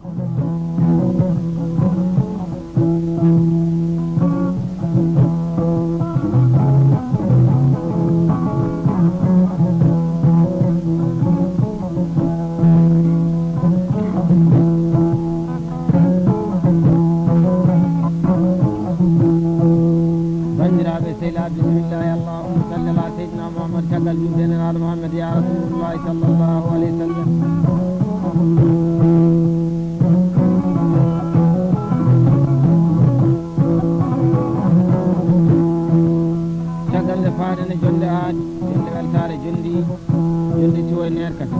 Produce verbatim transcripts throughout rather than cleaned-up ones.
Banndiraaɓe sehilaaɓe, bisimillahi, allahumma salli ala seydina Muhammad, caggal juulde e nelaaɗo Muhammad, ya rasulullahi sallallahu alayhi wa sallam. Caggal nde faade nde, jonde aadi, jonde weltaare, jonde, jonde siwo e neer kadi.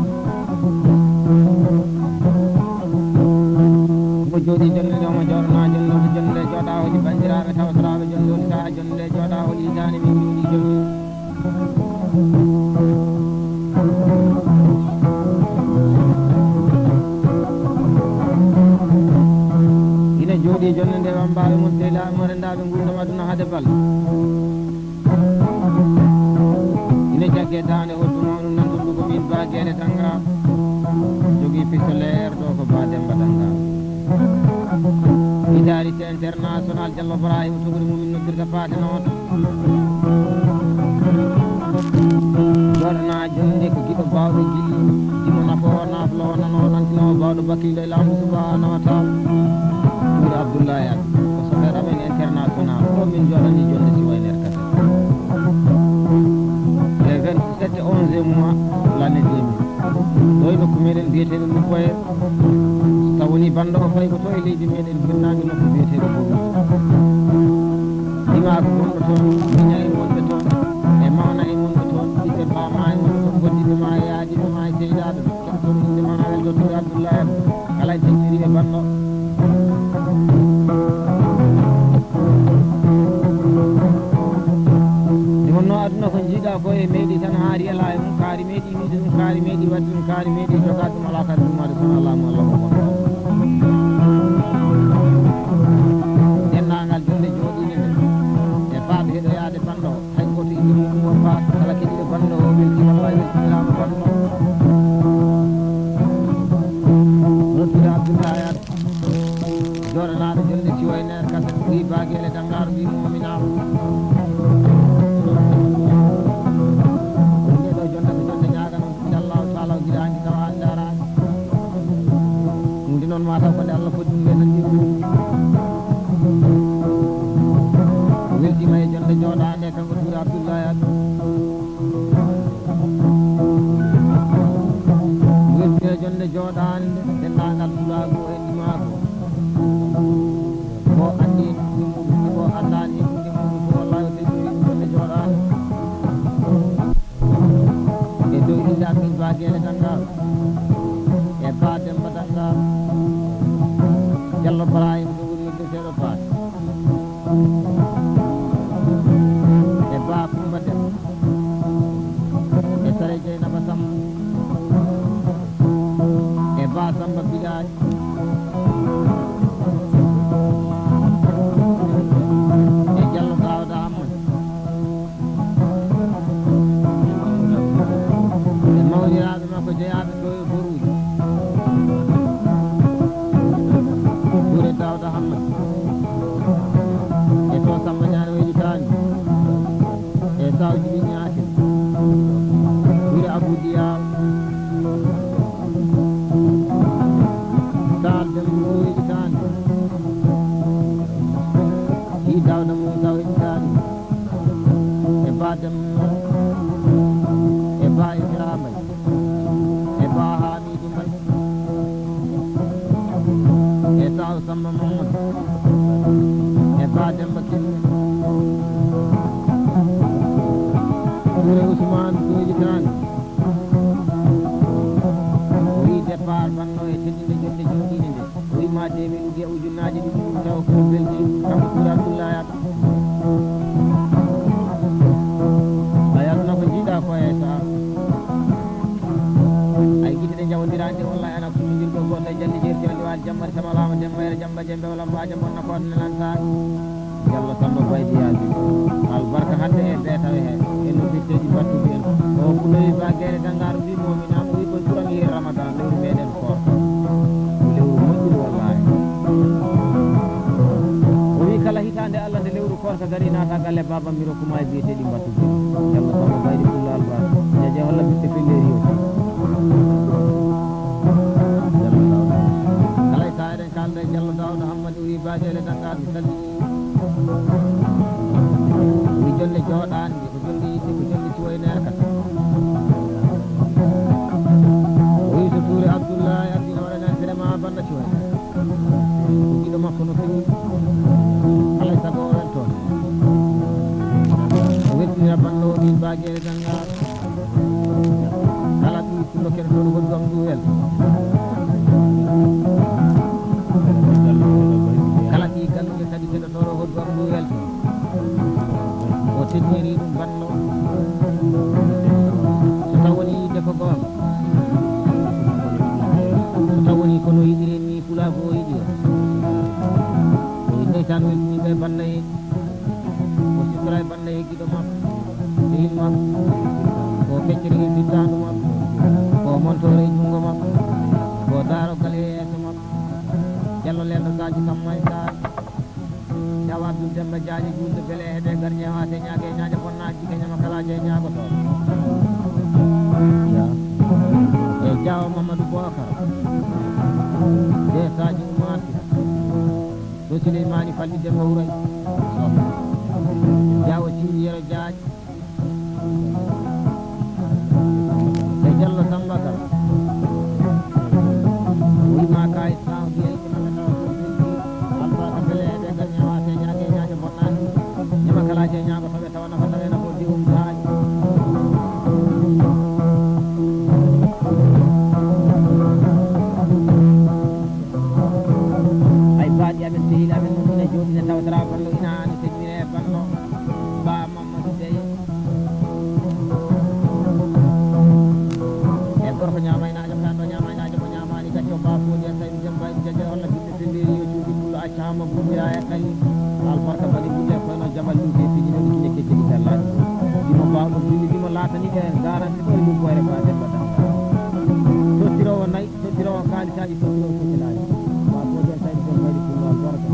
Mo jooɗi jonde nde, omo jooɗana jonde, jonde jooɗa holi banndiraaɓe tawtoraaɓe jonde, woni sahaa jonde jooɗa holi hitaande min jooɗi jonde. Ina jooɗi jonde nde wambaaɓe mum, sehilaaɓe mo, renndaaɓe nguurndam aduna hade bal. Ina jagge daande hoddu mawɗum nan tundu ko min Ba Geele Dannga. Jogii pistolet ɗo ko Ba Demba Dannga. Solidarité International, Jallo Ibrahima tugudi mum min noddirta paate noon. Jooɗana jonde ko giɗo baawɗo jilli, dimo nafoowo, naafloowo, nanoowo, nantinoowo, baawɗo bakkiiɗo e laamu subhanahu wa taala. Tuure Abdoulaye Anne, ko sofeer amen international, o min jooɗani jonde siwo e nder kadi. Le vingt-sept onze mois l'année deux mille. Ɗo e nokku meɗen biyeteeɗo Lubboye, so taw woni banndo o fayi ko to e leydi meɗen hirnaange nokku biyeteeɗo Bowi. Dimaako wonɗo toon, miña en wonɓe toon, e mawna en wonɓe toon, ɓiɓɓe Ba Ma en wonɓe toon, goɗɗiiɓe Ma e yaadiiɓe Ma e sehilaaɓe Ma. Keɗotoon innde ma, Eldo Touré Abdoulaye Anne. Kala en teddinii ɓe banndo. Nde wonnoo aduna ko njiiɗaa ko e meeɗi tan haa riyalaa e mum, kaari meeɗi wiide ɗum, kaari meeɗi waɗde ɗum, kaari meeɗi jogaade ɗum, alaa kaari duumaade kono Allaahu Allah ko wonɗo. Denndaangal jonde jooɗiinde nde, e faaɓe heɗoyaade banndo o, hay gooto innde mum won faat, kala keɗiiɗo banndo o weltii, wallahi weltinaama banndo. Hono Touré Abdoulaye Anne, jooɗanaaɗo jonde siwo e nder kasa, ɓii Ba Geele Dannga, ɓii Muminaama. Nde ɗo jonde ko jonde ñaaganoo, inshallahu taala, o giɗaani tawa hannde araani. Ɗum ɗi noon, mataw ko nde Allah foti ɗum nde tan, ɗi ɗum. O weltiima e jonde jooɗaande, kanko Touré Abdoulaye Anne. O weltiima e jonde jooɗaande, denndaangal pulaagu o e ndimaagu. Ko anndi en ɗum, ko anndaani en ɗum, ko wallahi o weltiima e jonde jooɗaande. E dow innde amin Ba Geele Dannga, e Ba Demba Dannga, Jallo Ibrahima to woni noddeteeɗo Paate, e Ba Kumba Dem, e Sare Jeynaba Samb, e Ba Samba Bilaay, e Jallo Daawda Ammadu. E mawniraaɓe makko jeyaaɓe to e Boruuji. Touré Daawda Hammat. E to Samba Ñaane Weli Taani. E Saw Jibi Ñaake. Touré Abou Diaw. Taal Demba Weli Taani. Ɗi Daawda Muusa Weli Taani. E Ba Demba, e Ba Ibrahima, e Ba Hamidu Mbay, e Taw Samba Mamadou, e Ba Demba Kine, Touré Ousmane Doji Tani. O wi départ banno e teddinde jonde jooɗiinde nde. O wima deux mille uji e ujunnaaje ɗiɗi ɗum tawa ko belɗi kanko Touré Abdoulaye Anne. A yaltuna ko jiiɗa ko e saha. Ay gite ɗe jawondirande wallahi ana kuñodir ɗo goto e jandi jerti wandi wali jammari samalama dembayre jamba jembe wala mbaja bonna ko aduna nan saha. Yalla Samba Baydi Yaaji. Albarka hande e beetawe he. E nofirteeji battuɗi en. O Ɓulowi Ba Gere Dangar wi mominama wi koye ɓuran yehi Ramadan lewru meɗen koor. Lewru moƴƴuru. Nde Allah nde lewru koorka gari naata galle baaba mi rokku ma e biyeteeɗi mbattude. Yalla Samba Baydi Pullo Alba. Jaje holla bitte pelleri o. Kala e saare kalda e Jallo Daawda Hammadi o wi baajeele danngaar mi salmini. O wi jonde jooɗaande, ko jonde yiɗde, ko jonde cuwayneer kadi. O wi so Tuure Abdullahi addi hoore nan firema banda cuwayneer. Ko giɗo makko no feewi. Alay sago o weltoon. O weltinira banndo o min baajeele danngaar. Kala ɓii pullo keɗotooɗo hoɗdu am ndu welto. Kala ɓii galluɗo kadi keɗotooɗo hoɗdu am ndu welto. O teddiniri ɗum banndo. So taw woni yiɗde ko goonga. So taw woni ko no yiɗiri ni pulaagu o yiɗi o. O wi ndeysaan weltini ɓe banndo e. O siftora e banndo e giɗo makko. Sehil makko. Ko feccere e fittaandu makko. Ko montoore e junngo makko. Ko daarogal e yeeso makko. Jallo leelɗo gaaji kam may saari. Jawa Abdul Demba Jaaje juulde bele e heɓe garñe waate ñaage e ñaaje bonnaaji dike ñama kalaaje e ñaagoto. E Jawa Mamadou Bokar. De Sadio Oumar Sy. To Souleymani Falli Demba Wuray. Jawa Sini Yero Jaaje. E Jallo Samba Kala. Wima kay saw biye ko nanga taw ko bildi. Alfa ka bele e be ganya wa te nyaage nyaage bonnani. Nyama kala je nyaago to be tawana ko tawe na ko di um taani. Ay baadi amen sehil amen mo ina jooɗi ne tawtara ballo ina ani teddine e ballo. Ba Mamadou Bey. E gorko ñaamaynaajo, kaanɗo ñaamaynaajo mo ñaamaani gacce o baafuuji e saydi jam baydi jaje holla ɓiɓɓe pelleeri yo cuuɗi pullo accaama buuya e kali. Albarka bani bulle koyno jaɓal luuti e piiji ɗo ɗi kine kecce ɗi gallaani. Dimo baawɗo binni dimo laatani ɓe garanti ɗo e luggoyre ba demba tan. Tottirowo nayi. Sottiroowo kaalisaaji, sottiroowo sottilaaji. Ma ko ɗon tawi ɗon mbayri ɗum noon barka.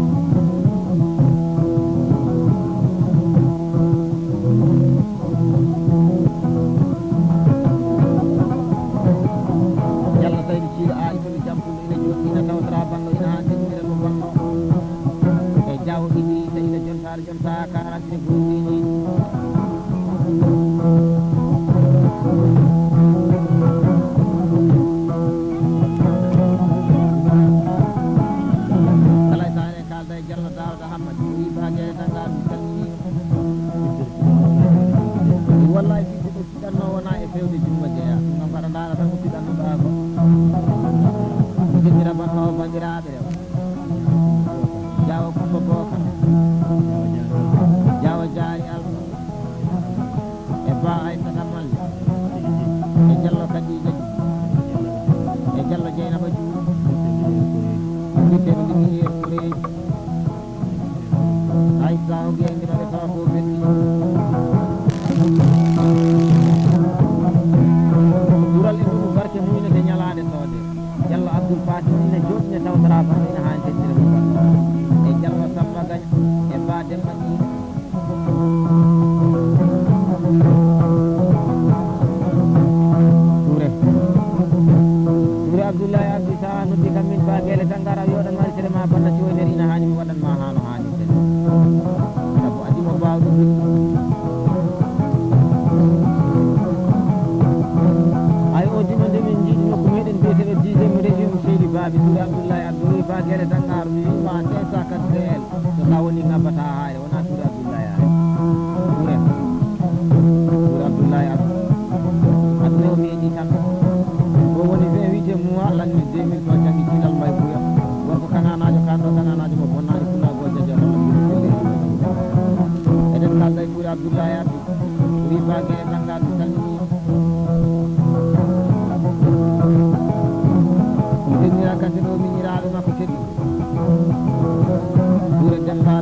Yalla tawi mi ciiɗo aali ko mi jam ɗum ina jooɗi, ina tawtara banno, ina haa teddinira mo banno. E jawo Idrissa ina jonta. Jonta quarante secondes ni. Kala e saare kalda e Jallo Daawda Hammadi, o wi Baage e Dannga, mi salminiima. Wallahi, fii ko ɗum fiɗanno wona e fewde junngo jeya. Ɗum kam, mbaɗa ndaara tan ko fiɗanno ɗaa ko. Musidɓe raɓɓanooɓe, banndiraaɓe, Jaawo Kumba Bookar. Jaawo Jaari Alfa. E Ba Aysata Malle. E Jallo Kadiija Juuf. E Jallo Jeynaba Juuf. Mbiyetee ɓe Liggeyeer Koreeji. Hay so o ngeendima ɓe tawa ko belɗi. Ɓural e ɗum barke muynete ñalaande soode. Jallo Abdoul Faty ina jooɗi ne tawtara banno ina haa teddina mo banno. E Jallo Samba Gagne e Ba Demba Ƴiiɗa. Touré. Touré Abdoulaye Abdou Sa noddi kam min Ba Gele Sangara wiyoɗan mari sere ma banna siwoy nder ina haani mi waɗan ma haano haani. Sabu adimo bawɗo ɗum. Ay o dima nde min jiiɗi nokku meɗen biyeteɗo dixième région seydi baabi Touré Abdoulaye Abdou wi Ba Gele Sangara mi wima cinq cent quatre P L so ka woni ngabbata haare wona Touré Abdoulaye Touré. Touré Abdoulaye Abdou. Aduna o meeɗi tan. Ko woni vingt-huitième mois lanni deux mille trois janngi Cilal Mbay Buya. Gorko kaŋanaajo, kaanɗo kaŋanaajo mo bonnaani pulaagu o jaja holla mbiɗo pelleeji mo. Eɗen kaalda e Touré Abdoulaye Abdou. O wi Ba Gele Sannga mi salminiima. Mi salmina kadi ɗo miñiraaɓe makko tedduɓe. Touré Demba.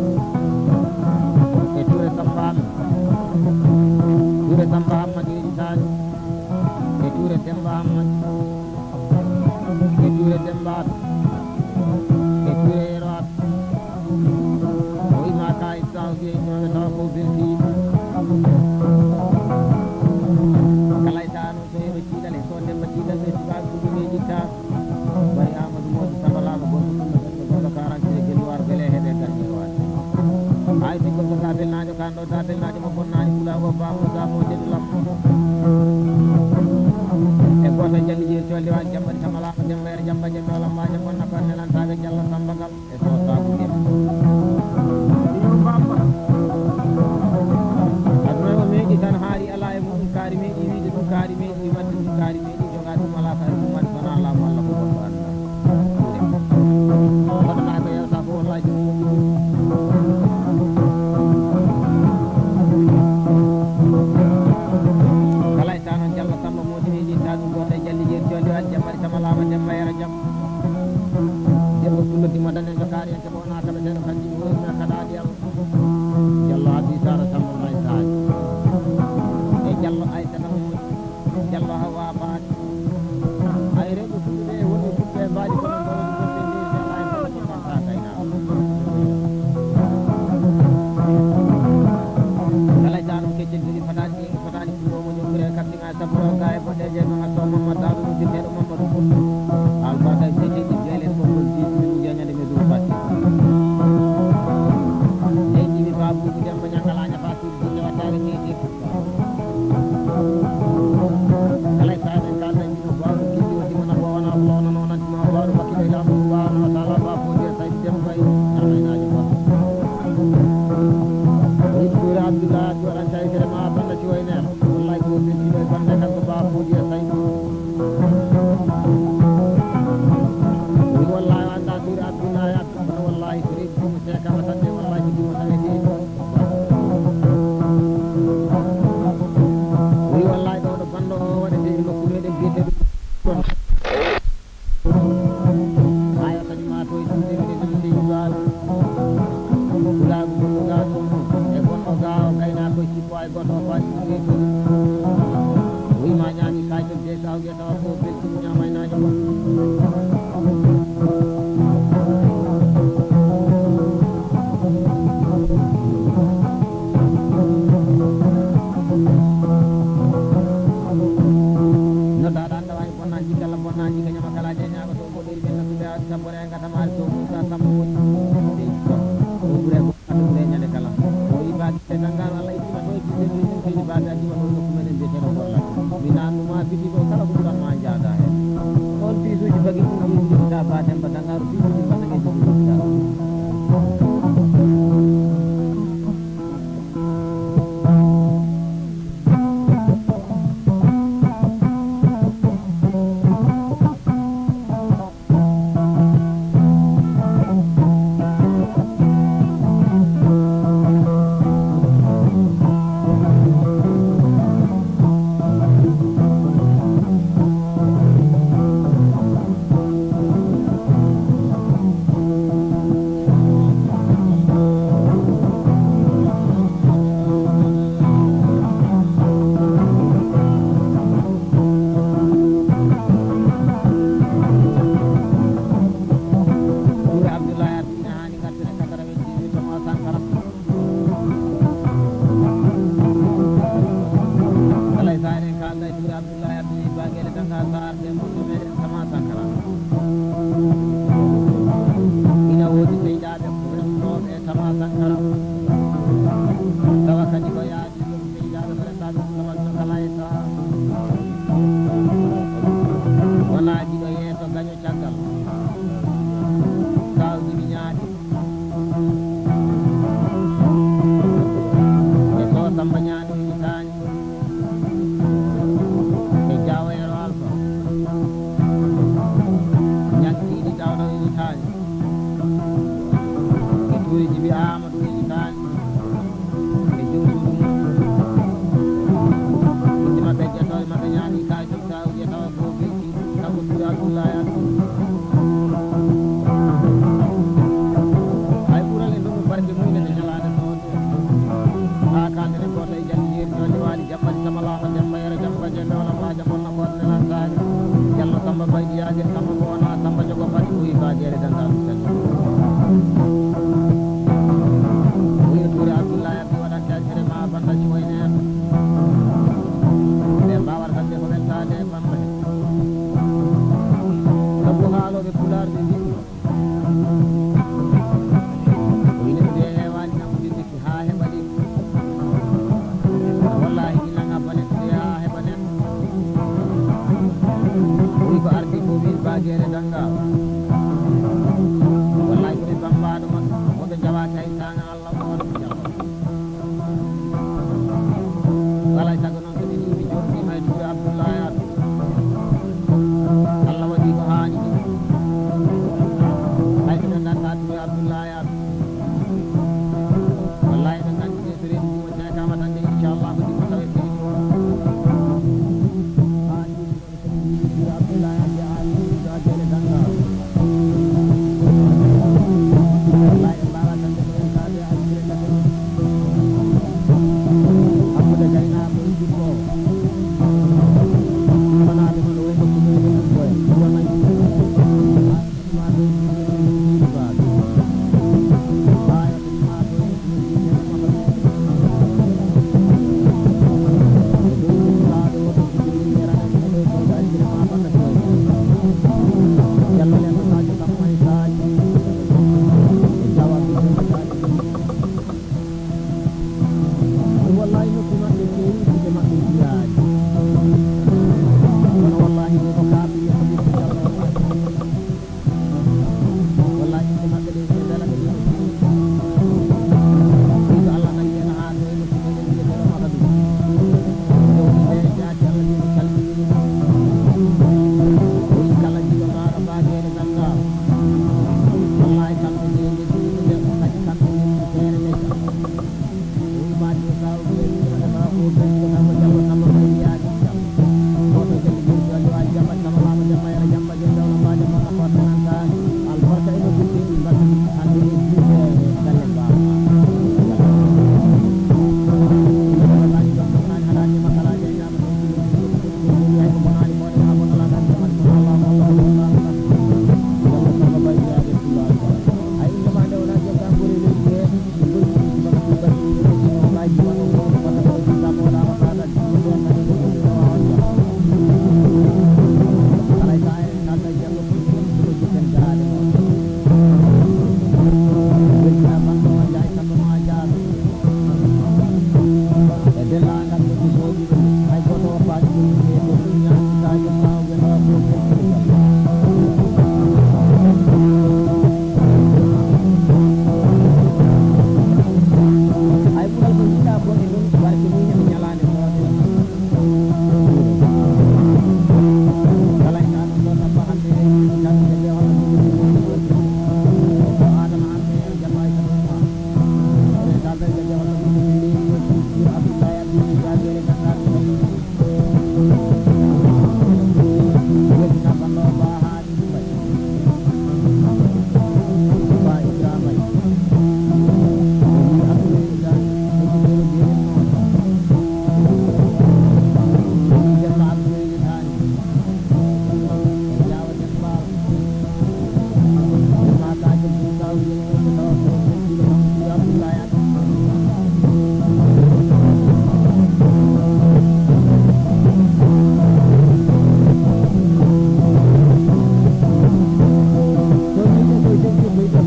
Ɗo daa belnaajo mo bonnaani pulaago baabu daa mo jelu lammo. E gooto jalli jeeri coolde waali jamba ɗi tamalaama jamba yere jamba jembe o lamma jamba on nakko nelantaage jalla samba ngal e so saabu dem. Yo bamba. Aduna o meeɗi tan haari alaa e muɗum kaari meeɗi wiide ɗum kaari meeɗi wadde ɗum kaari meeɗi jogaa ɗum alaa kaari ɗum waɗi sonaa laamu Allah ko goɗɗo anndaa. Waɗanaa ko yewta ko wallahi ɗum. Kala e taa noon jalla samba moodi meeɗi taa ɗum gooto e jalli jeeri coolde waali jamba ɗi tamalaama jamba yere jam. Debbo pullo dimo danen ɓe kaari en ke ɓoona kaɓe teɗo kanji ɗi woyna kaɗaaɗi am. Jallo Habi Sara Samba May Sadio. E Jallo Aysata Moodi. Jallo Hawa Baali. Ay rewɓe fulɓe ɓe woni fulɓe mbaali kono mbaɗi goɗɗe leydi ala e mbaɗi ko tan haa gaynaa. Kala e taa ɗum keccel joli fataani ɓeyngu fataani fuɗɗoomo jom ɓure kaptiŋa saboro ga e boɗeeje no ngatto Mamadou Daado ɗum firteeɗo Mamadou Fulɓe. Albarka e seeteeji beele fof ko bismillah ñande me duur fatti. Leydi mi baabuji Demba Ñangala ñafa suudu jinne wattaare keeji. Kala e saare en kalda en jino baabu giddi wadi mana bo wana Allah wana wana jima baaru bakki da ila mu ba wana taala ba ko je sai dem bai. Amina ji ba. Ni sura Abdullah do ran sai sere ma banda ci wayne. Wallahi ko be ci do banda kan ko ba ko je sai. Ni wallahi anda sura Abdullah ya. Kono wallahi so rewi jummo seekama tan de wallahi ko jummo tawete. Wi wallahi ɗo ɗo banndo o waɗete e nokku meɗen biyete ɗum. Ayo kañum ma to e ɗum de minen ɗum seydi baal. Pulaagu gonɗo ga ɗo e gonɗo ga o gayna koye sippo ay goto o faati ɗum rewi. Wi ma ñaami kayto de saw ge tawa ko belɗum ñaama e naajo. Noddaɗo annda wawi bonnanji kala bonnanji ka ñama kala jeñago to goɗɗiri ɓen nodduɓe awdi sabbore en gatamaari to musa sammo woni ɓe ɗo ɓure go ɓure ñande kala o ibaki e gangaru allah ittima ɗo e jinde ɗo e ɗum keni babi addima ɗo nokku meɗen mbiyeteɗo golla mi nannu ma fiti ɗo kala ko ɓuran ma jaada hen on piisuji bagi ɗum ɗum ɗum ta ba demba dangaru piisuji mbaɗa ngeji ɗum ɗum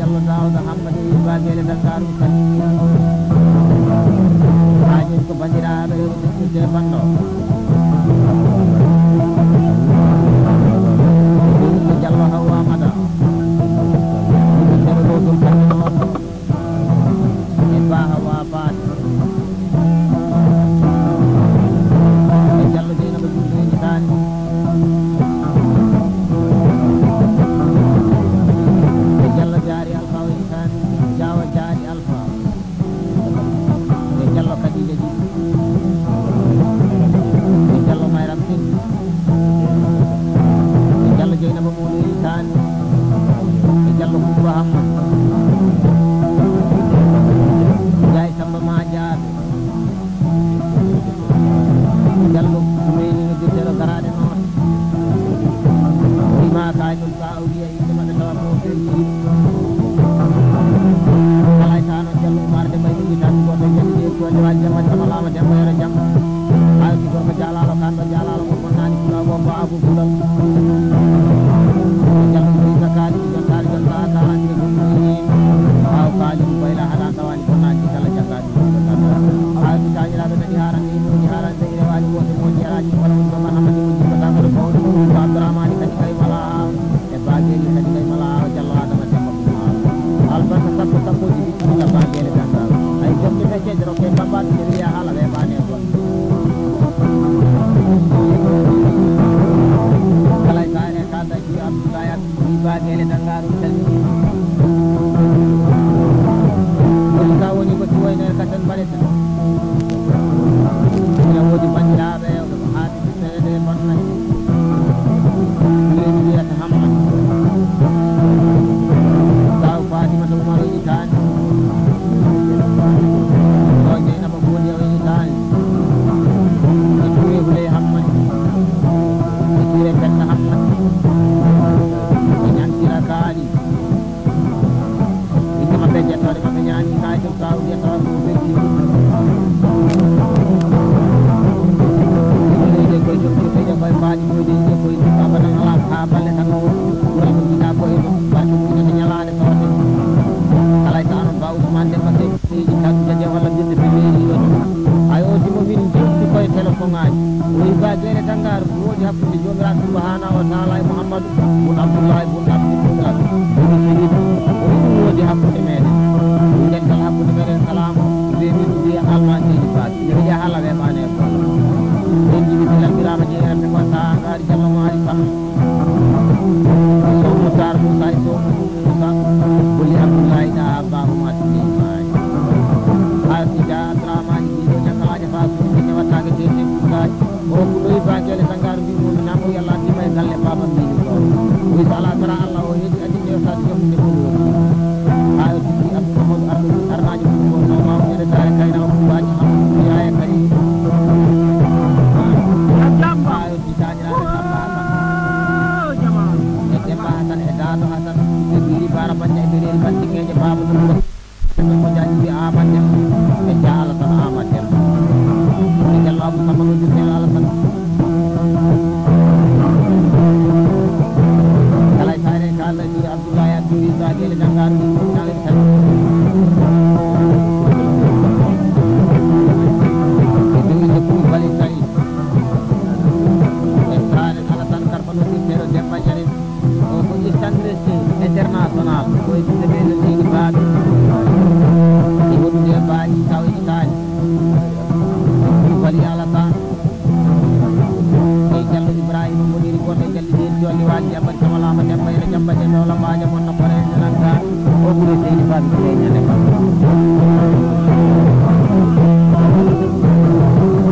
Jallo Daawda Hammadi Baagele Dakar salmini. Haajin ko banndiraaɓe rewɓe ɓiɓɓe banndo. Jallo Hawa Mada. Ɓiɓɓe Jallo Sultan. E Ba Hawa Faati. E Jallo Jeynaba Julde Itaani. E Jallo Jaari Alfa o Itaani. Jaawa Jaari Alfa. E Jallo Kadija Ji. E Jallo Mayram Sin. E Jallo Jeynaba Mawɗo Itaani. E Jallo Kumba Hamma. Njaay Samba Majaaɓe. Jallo Kumeyni no dirtero garaade noon. Wima kaay ɗum ka o wiya inde maɓɓe tawa ko ɓen jiiɗi. Alay ka noon Jallo Umar de mbayi ɗum tan goto jani de ko nde waji jamma jamma lama jamma yara jamma. Ayo ki gorko jaalalo kan ɗo jaalalo mo bonnani kula go ko abu bulal. Jallo ɗum ka kaali jontaali jonta kaala ki ɗum ni. Aw kaali ɗum bayla haɗa tawani bonnani kala jaggaɗi. Ayo ki kañiraɓe kadi harani ɗum ni harani ɓe ire wani wote mo jeraji wala woni baba hamadi mo jibata ko ko Abdurrahmani kadi kay wala. E Baageli kadi kay mala Awa Jallo Adama Demba Buma. Albarka sappo sappoji bismilla Baageli Gandal. Ay jokke be cedro ke baba de wiya hala be bane ko. Kala sare ka da ji Abdullahi Abdi Baageli Dangaru salmi. Woni ka woni ko tuwayne ka tan bareta. Ina wodi bandiraɓe ko haati. Seede bonnay. Min mbiyata Hammat. Taw Fatimata Umar o yitaani. Ɗo Jeynaba Boodi o yitaani. E Tuure Huley Hammat. E Tuure Petta Hammat. E Ñantira Kaali. Inde maɓɓe, jettoore maɓɓe ñaami, kaay ɗum kaw, jettoore ɗum feƴƴi. Ɗum leydi koye joom joom leydi koye mbaadi koye leydi koye ɗum abadan alaa ko haa balle tan o ɓural ko jiɗaa ko e ɗum, barke mum ina ñalaande tawde. Alay ka anon ba Ousmane Demba Sey, seydi Kadu Jaje walla mbiyetee ko leydi ɗo ɗum. Ay o simo min njetti koye téléphone ŋaaji. O wi ba Geele Tanngaar. Ɗum woodi hakkunde Joomiraaɗo Subhaanahu wa Taala e Muhammadu bun Abdullahi bun Abdul Muttalib bun Sharif. Ko ɗum woodi hakkunde meeɗen. Ɗum dental hakkunde meeɗen salaamu. Ɓe min mbiya almaseeji faati. Ɓe mbiya hala weeɓaani e Balla. Ɓen jibi ɓe lambiraama jeeyaɓe ko taa ngaari Jallo Maari Sam. Sow Mutar Musa e Sow Musa. Boli Abdullahi Ɗaha Bahu Matini Maari. Haa si jaa Abdurahmani Jiiɗo Ñakkalaaje Faatu. Ɓe wattaake jeeɗiɗi Abdullahi. O ko ɗoyi Baagele Sangaaru mbi mo mi naamo yalla addi ma e galle baaba mbi mi ɗo. Wi so alaa sara Allah o heedi addi ne o sati joom ne ko ɗo. Haa o sikki Abdou Mamadou Arɗo arnaajo mum ko no maam ñande saare kayna o ko waaji Amadou Yaaya Kari. Haa o sikki taaniraare Samba Hasan. E Demba Hasan e Daado Hasan e Biri Bara Banja e Biri Bantingeeje baaba ɗum. Ko jañi Amadou Dem e Jaala tan Amadou Dem. E Jallo Abou Samba no Jurtel Alassane. Kala e Saare ka Allah juri Abdoulaye Abdou Isa Gele Dangaru ni ko kala tan. E Dewinde Koulibaly Sali. E Saare Alassane Karfano Jurtel Demba Sharif. O ko Istanbul International, ko e ɓiɓɓe ɓe no Seydi Baaba. E wondude e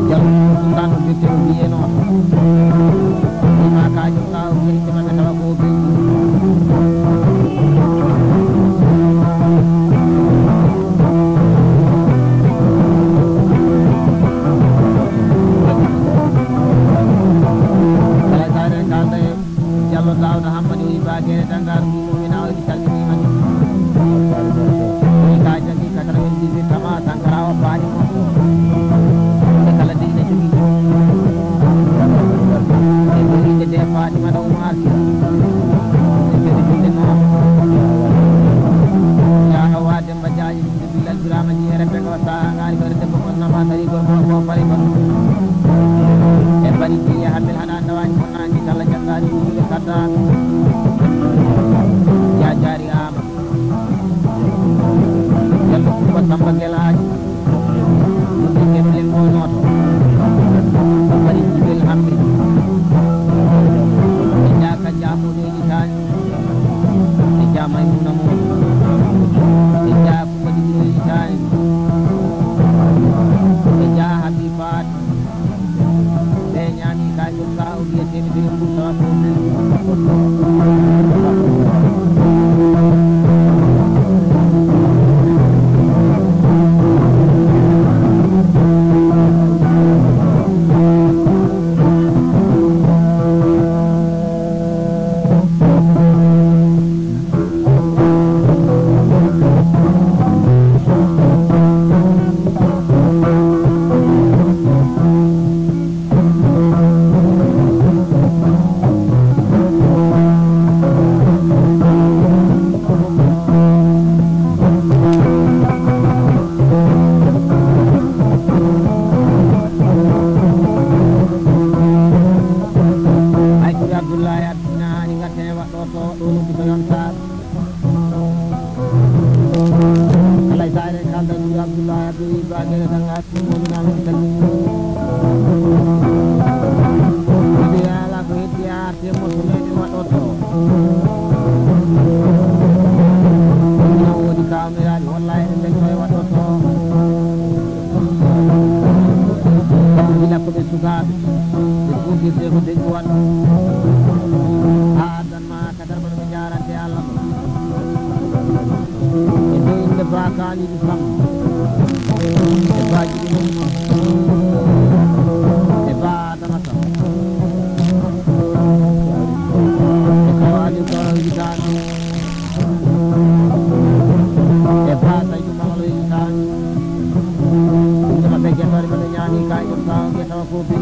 Jallo Suukan o firti o wiyeno. Ima ka jom ka o wiya inde maɓɓe tawa ko o ɓe. Kala sa eɗen kalda e Jallo Daawda Hammadi o Iba Gere Dangar, ɗum o wina o salminiima. Ɗum ka jaggi quatre-vingt-dix-huit tama Sankara o faani mo. Ɓe kala de ina jogii. E ɗo inde de Fatima ɗo mo arti. E ɓe julde noon. Yaa Hawa Demba Jaaji. Bilal Birama Jiyere Pego Sangari Bari Debbo Kon Nama Sari Gorko Ko Fari Kon. E Bari Jiya Hamil Hana Ndawani Kon Nangi Kala Jangari Wuro Kata. Jajari Ama. Yalla Kumba Samba Gelaji. Ɗum ɓe keɓlen o nooto. Bari Jibril Hammi. E jaaka jaamuɗo e litaani. E jaa Maymuna Moodu. E jaa Kumba Jibril e litaani. E jaa Habibat. Ɓe ñaami kay ɗum ka o wiyeteeɓe ɓe ɗum tawa ko Ay, ko Abdullahi Abdina, ni ngatte waɗɗo to, ɗo noddi ko Yon Sarr. Alay Saare kalda ɗum Abdullahi Abdou Iba Gere Danga. Ɗum woni naan on calminii. Mbiɗo yaala ko heddi a arti e morso meɗen waɗɗo to. Ina woodi ka o miraali, walla eɗen mbelto e waɗɗo to. Gila ko ɓe sukaaɓe, ɓe kuutirte ko deƴƴu waɗɗo. Haa addan ma ka darɓa ɓe jaarante Allah. E dow innde Ba Kaalidu Sam. E Ba Jiɗi Mum. E Ba Adama Sam. E Kaw Aliou Koro Witaani. E Ba Saydu Mawlo Witaani. Innde maɓɓe Jatoore ɓe no ñaami kañum Ba. Tawa ko bi.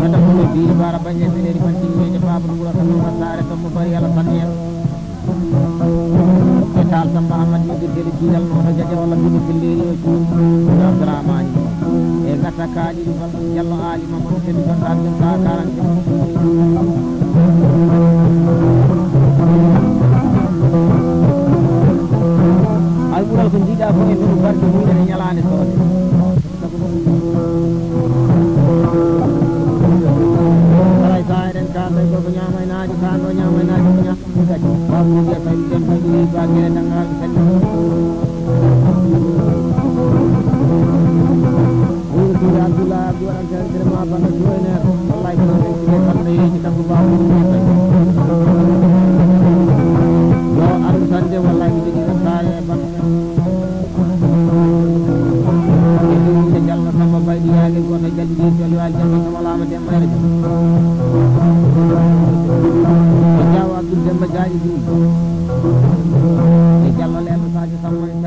Mata ko bi bara banye bine di panti ne je babu dura kan ma sare to mo bari ala samiya. E tal samba Ahmad ni de de jilal no da jaja wala bi de fili yo ci. Abdurrahman. E gata ka di bal jallo ali ma mo de de kan ka karan. Ay bural ko jiida ko e ndu barke mum e ñalaande soode. Alay sa eɗen kaanɗo e gorko ñaamaynaajo, kaanɗo ñaamaynaajo ko ñaamaynaajo. Babu Rubiya Saydu Dem Saydu Wi Ba Gere Dangal Saydu. Wuro Tuude Abdoulaye Abdou waɗan kadi kene ma balla Tuureneer. Wallahi ko noon en sike kamɓe yeeji kamɓe Babu Rubiya Saydu. Yo aru tan de wallahi mi jogii ɗo saare e baɗɗo. E ɗum ɓe Jallo Samba Baydi Yaali, gooto e Jalli ɗi Jalli Waali Jallo Samba Laama Demba Yero Jom. E Jaawo Abdul Demba Jaaƴi Jum. E Jallo Leema Sadio Samba.